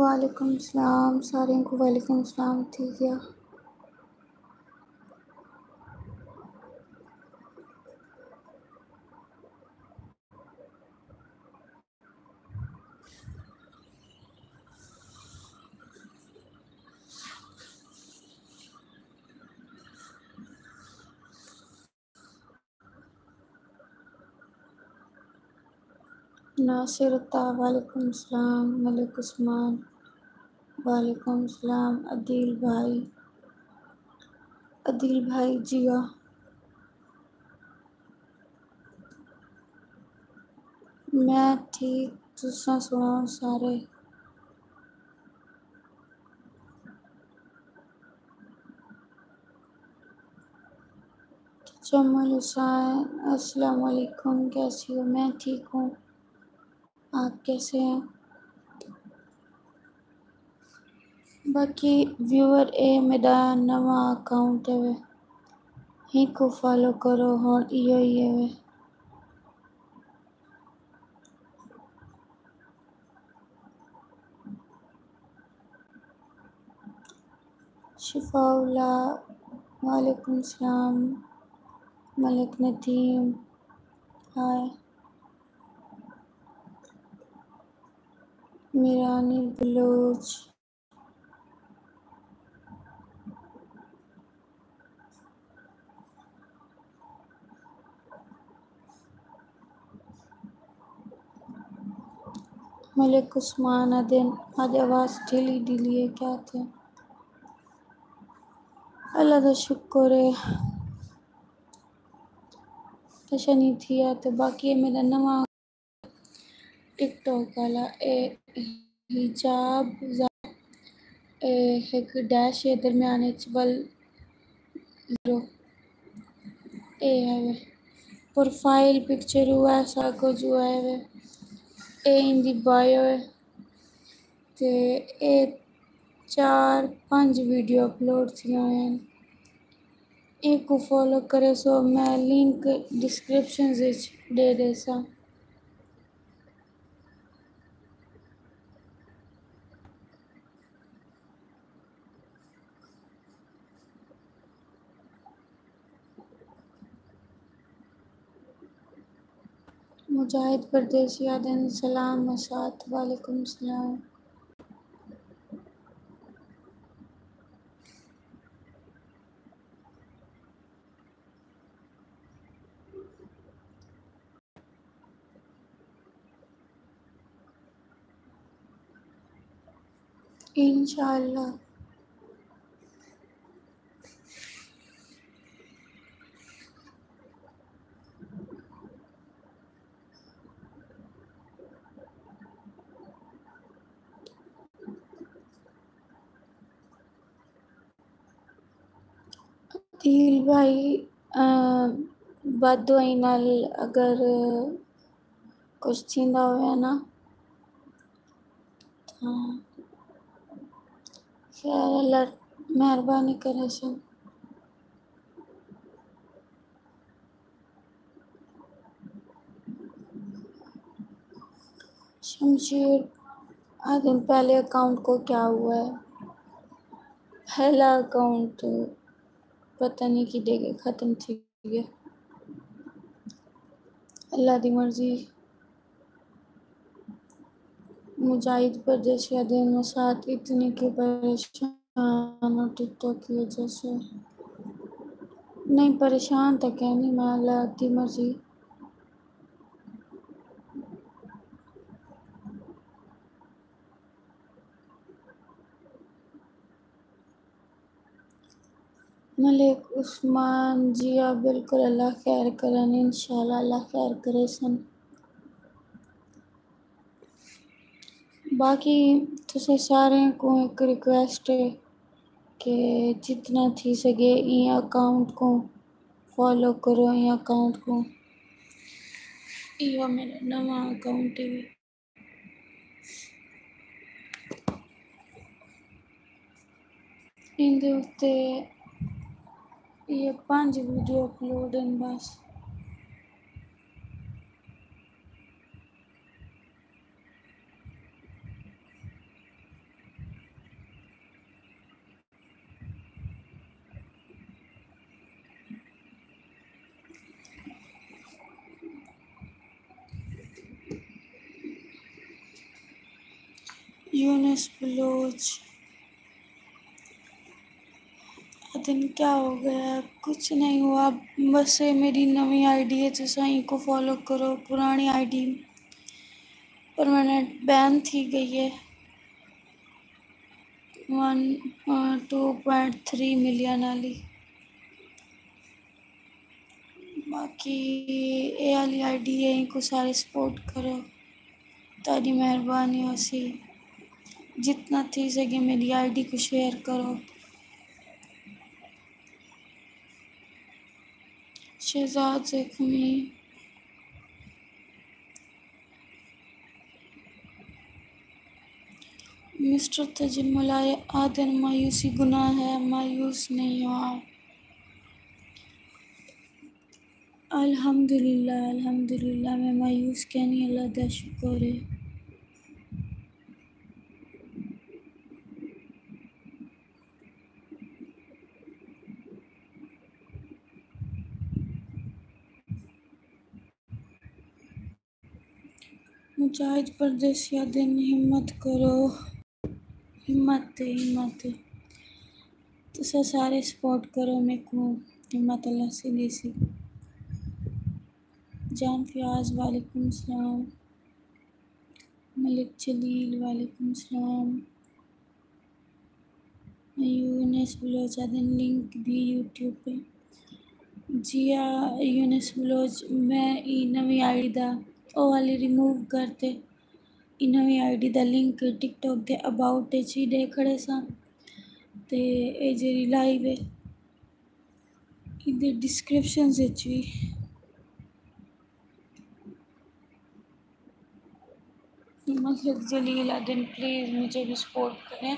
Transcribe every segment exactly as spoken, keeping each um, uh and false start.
وعلیکم السلام، سارے کو وعلیکم السلام تھی گیا۔ ناصر عطا، وعلیکم السلام۔ ملک عثمان، وعلیکم السلام۔ عدیل بھائی، عدیل بھائی جیوا۔ میں ٹھیک، تساں سݨاؤ سارے؟ جمال حسین، السلام علیکم، کیسی ہو؟ میں ٹھیک ہوں، آپ کیسے ہیں؟ باقی ویور، اے میݙا نواں اکاؤنٹ ہے وے، ہی کو فالو کرو، ہݨ ایہو ہی ہے وے۔ شفاء اللہ، وعلیکم السلام۔ ملک ندیم، ہائے۔ میرانی بلوچ، ملک عثمان آہدن، اڄ آواز ڈھلی ڈھلی ہے، کیا تھے؟ اللہ دا شکر ہے، کجھ نی تھیا۔ تے باقی اے میݙا نواں ٹک ٹاک والا، اے حجاب زا-، اے ہک ڈیش ہے درمیان اچ، ول زیرو۔ اے ہے وے۔ پروفائل پکچر ہوا ہے، سارا کجھ ہوا ہے وے۔ اے ایندی بائیو ہے۔ تے اے چار پنج ویڈیو اپلوڈ تھیاں ہوئیاں ہن۔ اینکوں فالو کریسو، میں لنک ڈسکرپشنز وچ ݙے ݙیساں۔ مجاہد پردیسی آہدن، سلام اسات، وعلیکم السلام۔ انشاءاللہ۔ عدیل بھائی، آ، بد دعائی نال اگر کجھ تھیندا ہویا نا، تاں خیر اللہ مہربانی کریسن۔ شمشیر، آہدن پہلے اکاؤنٹ کو کیا ہوا ہے؟ پہلا اکاؤنٹ پتہ نہیں کݙے ڳئے، ختم تھی ڳئے۔ اللہ دی مرضی۔ مجاہد پردیسی آہدن، اسات اتنے کیوں پریشان ہو ٹک ٹاک کی وجہ سے؟ نہیں، پریشان تاں کائنی میں، اللہ دی مرضی۔ ملک عثمان، جی ہا، بالکل، اللہ خیر کرن، انشاءاللہ اللہ خیر کریسن۔ باقی تساں ساریں کوں ہک ریکویسٹ ہے کہ جتنا تھی سڳے ایں اکاؤنٹ کوں فالو کرو، ایں اکاؤنٹ کوں۔ ایہو میݙا نواں اکاؤنٹ ہے۔ ایندے اتے ایہ پنج ویڈیو اپلوڈ ہن بس۔ یونس بلوچ۔ ادن کیا ہو گیا؟ کچھ نہیں ہوا، بس یہ میری نویں آئی ڈی ہے، تساں اینکوں فالو کرو۔ پرانی آئی ڈی پرماننٹ بین تھی گئی ہے، ون ٹو پوائنٹ تھری ملین والی۔ باقی اے آلی آئی ڈی ہے، اینکوں سارے سپورٹ کرو، تہاݙی مہربانی ہوسی۔ جتنا تھی سڳے میݙی آئی ڈی کوں شیئر کرو۔ شہزاد زخمی۔ مسٹر تجمل آئے آدھن مایوسی گناہ ہے، مایوس نہیں ہوا۔ الحمدللہ، الحمدللہ، میں مایوس کینی، اللہ دا شکر ہے۔ مجاہد پردیسی آدھن ہمت کرو، ہمت ہے، ہمت ہے۔ تساں سارے سپورٹ کرو میکوں، ہمت اللہ سے ݙیسی۔ جان فیاض وعلیکم السلام۔ ملک جلیل وعلیکم السلام۔ یونس بلوچ آدھن لنک دی یوٹیوب پہ۔ جی ہا یونس بلوچ، میں ای نویں آئی ڈی دا او والی ریموو کر تے ای نویں آئی ڈی دا لنک ٹک ٹاک دے اباؤٹ اچ ہی ݙے کھڑے ساں، تے اے جیڑھی لائیو ہے ایندے ڈسکرپشنز اچ وی۔ ملک جلیل آدھن پلیز مجھے بھی سپورٹ کریں،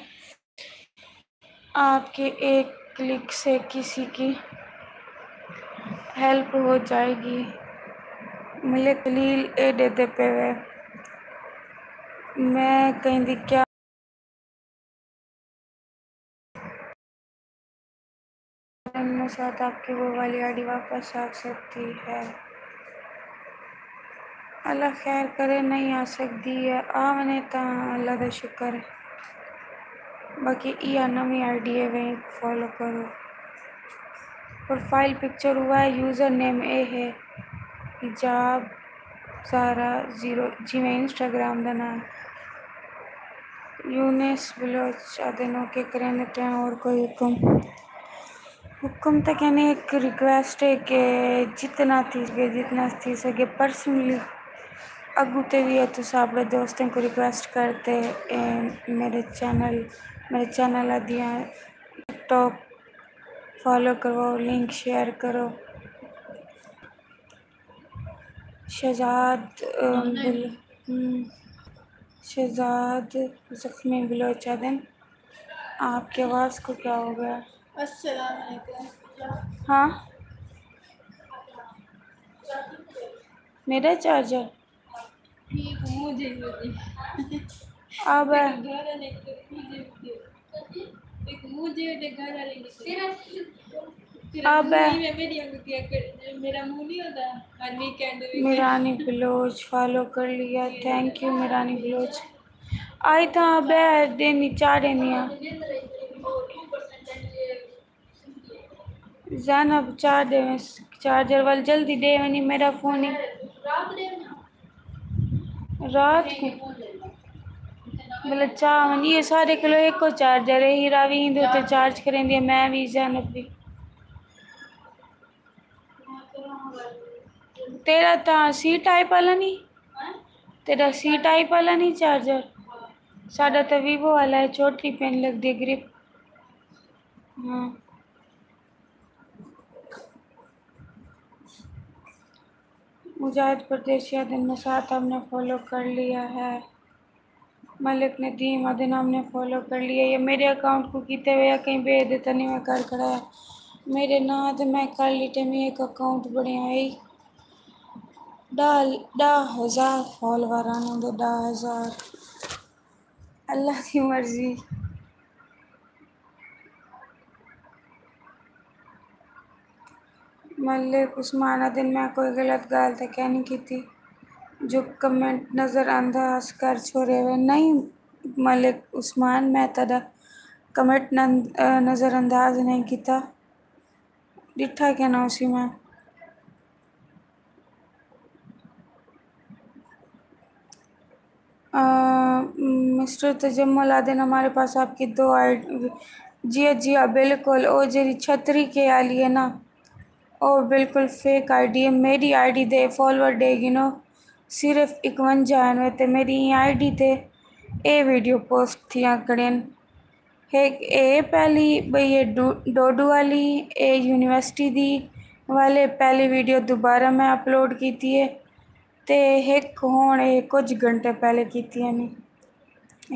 آپ کے ایک کلک سے کسی کی ہیلپ ہو جائے گی۔ ملک جلیل اے ݙیہدے پئے وے، میں کہیں دی کیا میرے ساتھ آپ کی وہ والی آئی ڈی واپس آ سکتی ہے؟ اللہ خیر کرے، نہیں آ سکدی ہے، آ ونڄے تاں اللہ دا شکر ہے۔ باقی ایہا نویں آئی ڈی ہے، ویں فالو کرو۔ پروفائل پکچر ہوا ہے، یوزر نیم اے ہے حجاب زہرا زیرو، جیویں انسٹاگرام دا ناں ہے۔ یونس بلوچ آدھے نو کے کریندے پئے ہیں، اور کوئی حکم؟ حکم تاں کینی، ایک ریکویسٹ ہے کہ جتنا تھی سڳے، جتنا تھی سڳے پرسنلی اڳوں تے وی ہے، تساں اپݨے دوستیں کوں ریکویسٹ کر تے، اے، میرے چینل، میرے چینل آدیاں ٹک ٹاک فالو کرو، لنک شیئر کرو۔ شہزاد، ام، بل-، ام، شہزاد زخمی بلوچ آدھن، آپ کی آواز کو کیا ہو گیا؟ السلام علیکم۔ ہاں؟ میرا چارجر؟ اب اب میرانی بلوچ فالو کر لیا، تھینک یو میرانی بلوچ۔ آئی تاں اب دینی چاڑھے نیا۔ زینب چا ݙیویں، چارجر ول جلدی ݙے ونڄی، میݙا فون ہی رات کوں بلے چا ونڄی۔ اے سارے کولو ہکو چارجر ہے، ہیرا وی ایندے اتے چارج کریندی ہے، میں وی زینب وی۔ تیݙا تاں سی ٹائپ والا نی، تیݙا سی ٹائپ والا نی چارجر، ساݙا تاں ویوو والا ہے، چھوٹی پین لڳدی ہے گرپ۔ ہاں۔ مجاہد پردیسی آدھن، میں ساتھ آپ نے فالو کر لیا ہے۔ ملک ندیم آدھن، آپ نے فالو کر لیا۔ یہ میرے اکاؤنٹ کو کیتے ہوئے کہیں بھیج دیتا نہیں، میں کر کھڑا ہے۔ میرے ناں تے میں کر لیتے، میں ایک اکاؤنٹ بݨیا ہے۔ ݙاہ، ݙاہ ہزار فالوور آنے دے، ݙاہ ہزار۔ اللہ دی مرضی۔ ملک عثمان آدھن، میں کوئی غلط ڳالھ تاں کینی کیتی، جو کمنٹ نظر آندا ہس کر چھوڑے وے۔ نہیں، ملک عثمان، میں تہاݙا کمنٹ نظر انداز نہیں کیتا۔ ݙٹھا کیوں نہ ہوسی میں؟ مسٹر تجمل آدھے، ہمارے پاس آپ کی دو آئی ڈی۔ جی ہاں، جی ہاں، بالکل۔ او جیڑھی چھتری کے آلی ہے نا، او بالکل فیک آئی ڈی ہے۔ میری آئی ڈی دے فالوور ݙے گھنو، صرف اکونجا ہن، تے میری آئی ڈی تے اے ویڈیو پوسٹ تھیاں کھڑین۔ ہک اے پہلی، بھئی اے ڈو-، ڈوڈو والی، اے یونیورسٹی دی والے پہلی ویڈیو دوبارہ میں اپلوڈ کیتی ہے، تے ہک ہݨ اے کجھ گھنٹے پہلے کیتی ہنی۔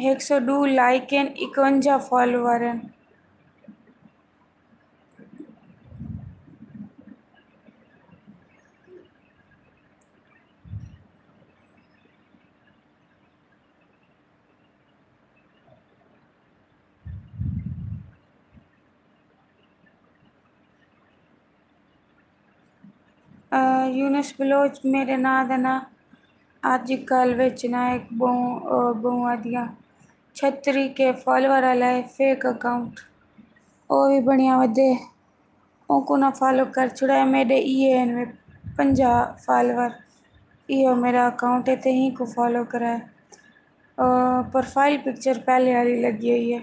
ہک سو ݙو لائک ہن، اکونجا فالوور ہن۔ آ، یونس بلوچ میݙے ناں دا نا اڄ کل وچ نا ہک ٻہوں، آ، ٻہوں ودھیا چھتری کے فالوور والا ہے، فیک اکاؤنٹ۔ او وی بݨیا ودے۔ اونکوں نہ فالو کر چھڑایا، میݙے ایہے ہن وے پنجاہ فالوور۔ ایہو میݙا اکاؤنٹ ہے تے اینکوں فالو کرائے۔ آ، پروفائل پکچر پہلے والی لڳی ہوئی ہے۔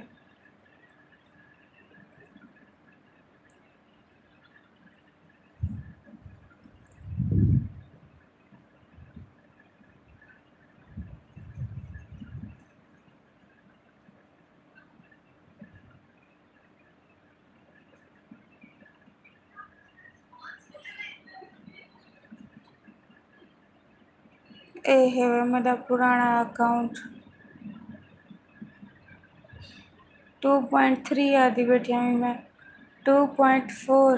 اے ہے وے میݙا پراݨا اکاؤنٹ۔ ٹو پوائنٹ تھری آہدی ٻیٹھی ہاں میں، ٹو پوائنٹ فور۔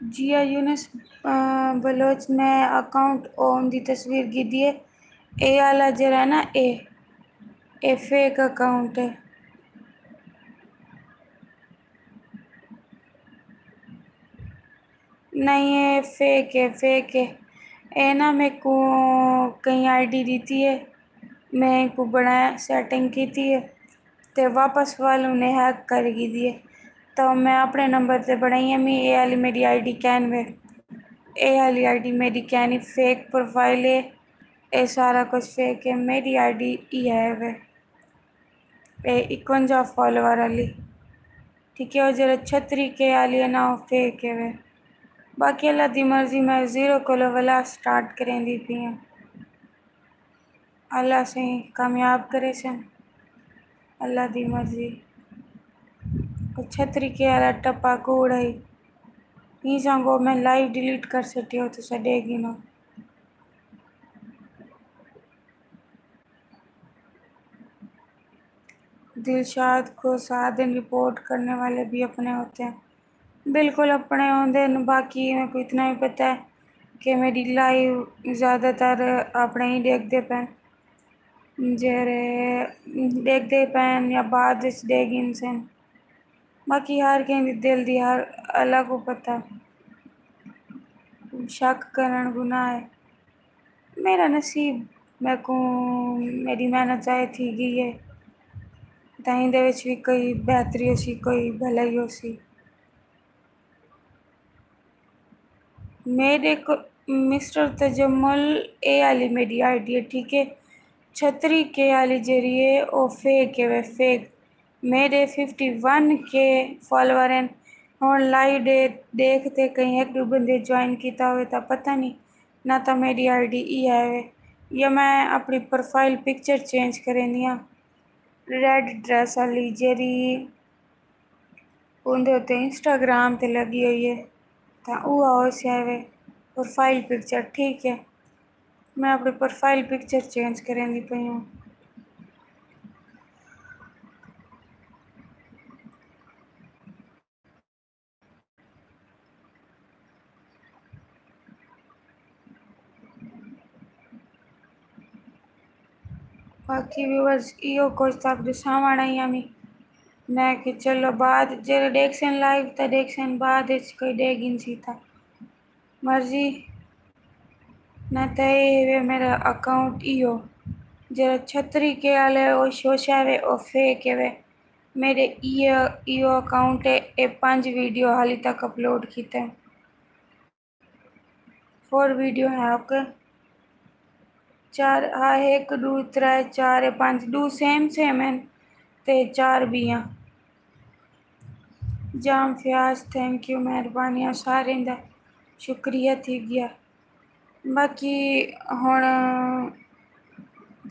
جی ہاں یونس، آ، بلوچ، میں اکاؤنٹ اون دی تصویر گھدی ہے۔ اے آلا جیڑھا ہے نا، اے، اے فیک اکاؤنٹ ہے۔ نہیں، اے فیک ہے، فیک ہے۔ اے نا میکوں کہیں آئی ڈی ݙتی ہے، میں اینکوں بݨایا، سیٹنگ کیتی ہے۔ تے واپس ول انہیں ہیک کر گھدی ہے۔ تاں میں اپݨے نمبر تے بݨائی ہے، میں اے آلی میݙی آئی ڈی کائنی وے۔ اے آلی آئی ڈی میݙی کائنی، فیک پروفائل ہے۔ اے سارا کجھ فیک ہے۔ میݙی آئی ڈی ایہا ہے وے۔ اے اکونجا فالوور آلی۔ ٹھیک ہے، او جیڑھا چھتری کے آلی ہے نا، او فیک ہے وے۔ باقی اللہ دی مرضی، میں زیرو کولو ولا سٹارٹ کریندی پئی ہاں۔ اللہ سئیں کامیاب کریسن۔ اللہ دی مرضی۔ او چھتری کے آلا ٹپا کوڑ ہئی۔ ایں سانگو میں لائیو ڈیلیٹ کر سٹیو، تساں ݙیکھ گھنو۔ دلشاد کو ساتھ دن رپورٹ کرنے والے بھی اپنے ہوتے ہیں۔ بالکل اپݨے ہوندے ہن۔ باقی میکوں اتنا ہی پتہ ہے کہ میݙی لائیو زیادہ تر اپݨے ہی ݙیکھدے پئن، جیڑھے ݙیکھدے پئن یا بعد وچ ݙیکھ گھنسن۔ باقی ہر کہیں دی دل دی ہر اللہ کوں پتہ۔ شک کرݨ گناہ ہے۔ میݙا نصیب میکوں میݙی محنت ضائع تھی ڳئی ہے، تاں ایندے وچ وی کوئی بہتری ہوسی، کوئی بھلائی ہوسی۔ میݙے کو-، مسٹر تجمل، اے آلی میݙی آئی ڈی ہے، ٹھیک ہے۔ چھتری کے آلی جیڑھی ہے، او فیک ہے وے، فیک۔ میݙے ففٹی ون کے فالوور ہن۔ ہݨ لائیو ݙے-، ݙیکھ تے کہیں ہک ݙو بندے جوائن کیتا ہووے تاں پتہ نی، نہ تاں میݙی آئی ڈی ایہا ہے یا میں اپݨی پروفائل پکچر چینج کریندی ہاں۔ ریڈ ڈریس آلی جیڑھی اوندے اتے انسٹاگرام تے لڳی ہوئی ہے، تاں اوہا ہوسی وے پروفائل پکچر، ٹھیک ہے۔ میں اپݨی پروفائل پکچر چینج کریندی پئی ہوں۔ باقی ویورز ایہو کجھ تک ݙساوݨ آئی ہمی۔ میں کہ چلو بعد جیڑھے ݙیکھسن لائیو تاں ݙیکھسن، بعد اچ کوئی ݙے گھنسی تاں مرضی۔ نہ تاں اے ہے میرا اکاؤنٹ ایہو جیڑھا چھتری کے آلے او شوشا ہے او فیک ہے۔ میرے ایہو ایہو اکاؤنٹ ہے، اے پنج ویڈیو حالی تک اپلوڈ کیتے۔ فور ویڈیو ہے اوکے۔ چار ہا، ہک ݙو ترے چار ہے پنج، ݙو سیم سیم ہن تے چار ٻیاں۔ جام فیاض، تھینک یو، مہربانی ساریں دا شکریہ تھی ڳیا۔ باقی ہݨ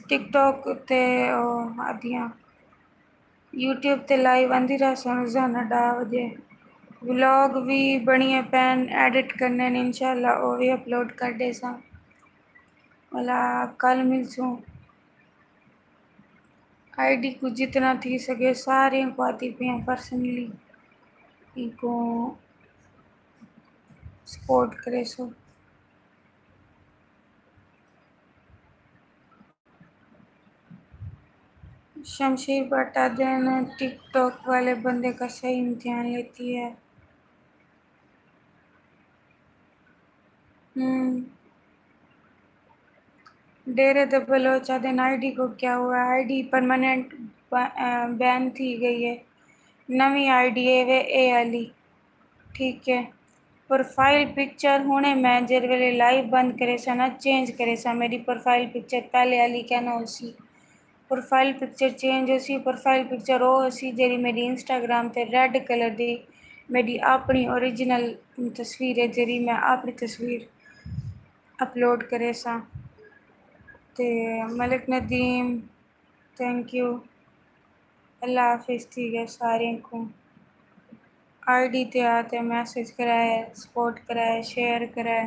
ٹک ٹاک تے او آدیاں یوٹیوب تے لائیو آندی رہسوں روزانہ ݙاہ وڄے۔ ولاگ وی بݨیے پئن، ایڈٹ کرݨے ہن، انشاءاللہ او وی اپلوڈ کر ݙیساں۔ ولا کل ملسوں۔ آئی ڈی کوں جتنا تھی سڳے ساریں کوں آتی پیاں پرسنلی اینکوں سپورٹ کریسو۔ شمشیر بٹ آہدن ٹک ٹاک والے بندے کا صحیح امتحان لیتی ہے۔ ہم۔ ڈیرے دے بلوچ آہدن آئی ڈی کو کیا ہوا؟ آئی ڈی پرماننٹ بین تھی ڳئی ہے۔ نویں آئی ڈی اے وے اے آلی۔ ٹھیک ہے۔ پروفائل پکچر ہݨے میں جیڑھے ویلے لائیو بند کریساں نا چینج کریساں، میݙی پروفائل پکچر پہلے آلی کیا نہ ہوسی۔ پروفائل پکچر چینج ہوسی، پروفائل پکچر او ہوسی جیڑھی میݙی انسٹاگرام تے ریڈ کلر دی میݙی اپݨی اوریجنل تصویر ہے جیڑھی میں اپݨی تصویر اپلوڈ کریساں۔ تے ملک ندیم، تھینک یو۔ اللہ حافظ تھی ڳئے ساریں کوں۔ آئی ڈی تے آ تے میسج کرائے، سپورٹ کرائے، شیئر کرائے۔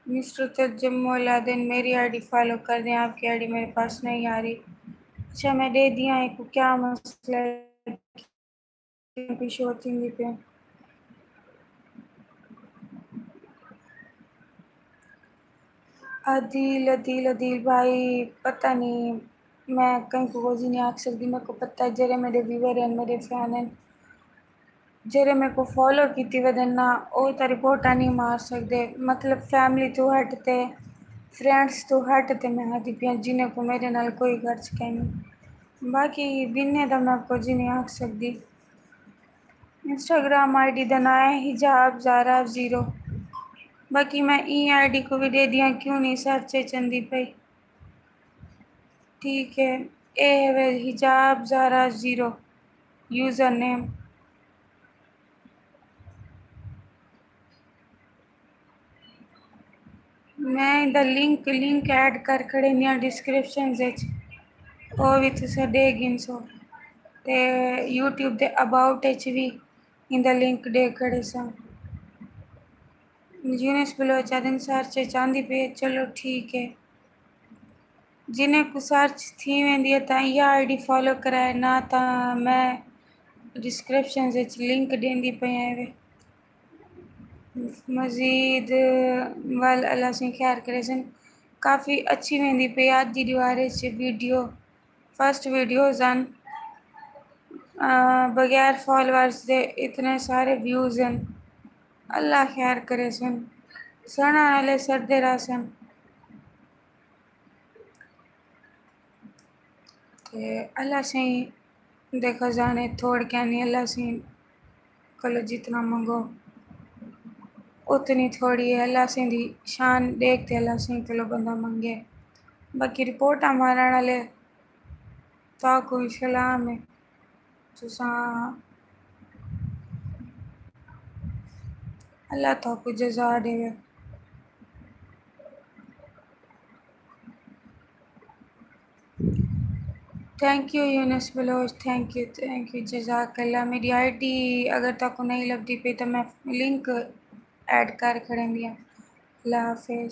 مسٹر تجمل آہدن میری آئی ڈی فالو کر دیں، آپ کی آئی ڈی میرے پاس نہیں آ رہی۔ اچھا میں ݙے دیاں، ایکوں کیا مسئلہ ہے؟ کیوں پئی شو تھیندی پئی؟ عدیل، عدیل، عدیل بھائی، پتہ نی، میں کہیں کوں کجھ نی آکھ سڳدی۔ میکوں پتہ ہے جیڑھے میݙے ویور ہن، میݙے فین ہن، جیڑھے میکوں فالو کیتی ودن نا، او تاں رپورٹاں نی مار سڳدے۔ مطلب فیملی توں ہٹ تے، فرینڈز توں ہٹ تے میں آہدی پیاں، جنہیں کوں میݙے نال کوئی غرض کائنی۔ باقی ٻنہیں دا میں کجھ نی آکھ سڳدی۔ انسٹاگرام آئی ڈی دا ناں ہے حجاب زارا زیرو۔ باقی میں ایں آئی ڈی کوں وی ݙیہدی ہاں، کیوں نی سرچ اچ اندی پئی۔ ٹھیک ہے، اے ہے حجاب زارا زیرو یوزر نیم۔ میں ایندا لنک، لنک ایڈ کر کھڑیندی ہاں ڈسکرپشنز اچ، او وی تساں ݙیکھ گھنسو۔ تے یوٹیوب دے اباؤٹ اچ وی ایندا لنک ݙیکھ کھڑیساں۔ یونس بلوچ آہدن سرچ اچ آندی پئی ہے، چلو ٹھیک ہے۔ جنہیں کوں سرچ تھی ویندی ہے تاں ایہا آئی ڈی فالو کرائے، نہ تاں میں ڈسکرپشنز اچ لنک ݙیندی پئی ہاں۔ مزید ول اللہ سئیں خیر کریسن۔ کافی اچھی ویندی پئی۔ اڄ دی ݙیہاڑے اچ ویڈیو، فرسٹ ویڈیوز ہن، آ، بغیر فالوورز دے اتنے سارے ویوز ہن۔ اللہ خیر کریسن۔ سݨݨ آلے سݙدے رہسن۔ تے اللہ سئیں دے خزانے تھوڑ کینی، اللہ سئیں کولو جتنا منگو اتنی تھوڑی ہے۔ اللہ سئیں دی شان ݙیکھ تے اللہ سئیں کولو بندہ منگے۔ باقی رپورٹاں مارݨ آلے تہاکوں وی سلام ہے۔ تساں، اللہ تہاکوں جزا ݙیوے۔ Thank you Younis Baloch, thank you, thank you, جزاک اللہ۔ میݙی آئی ڈی اگر تہاکوں نہیں لبھدی پئی تاں میں لنک ایڈ کر کھڑیندی ہاں۔ اللہ حافظ۔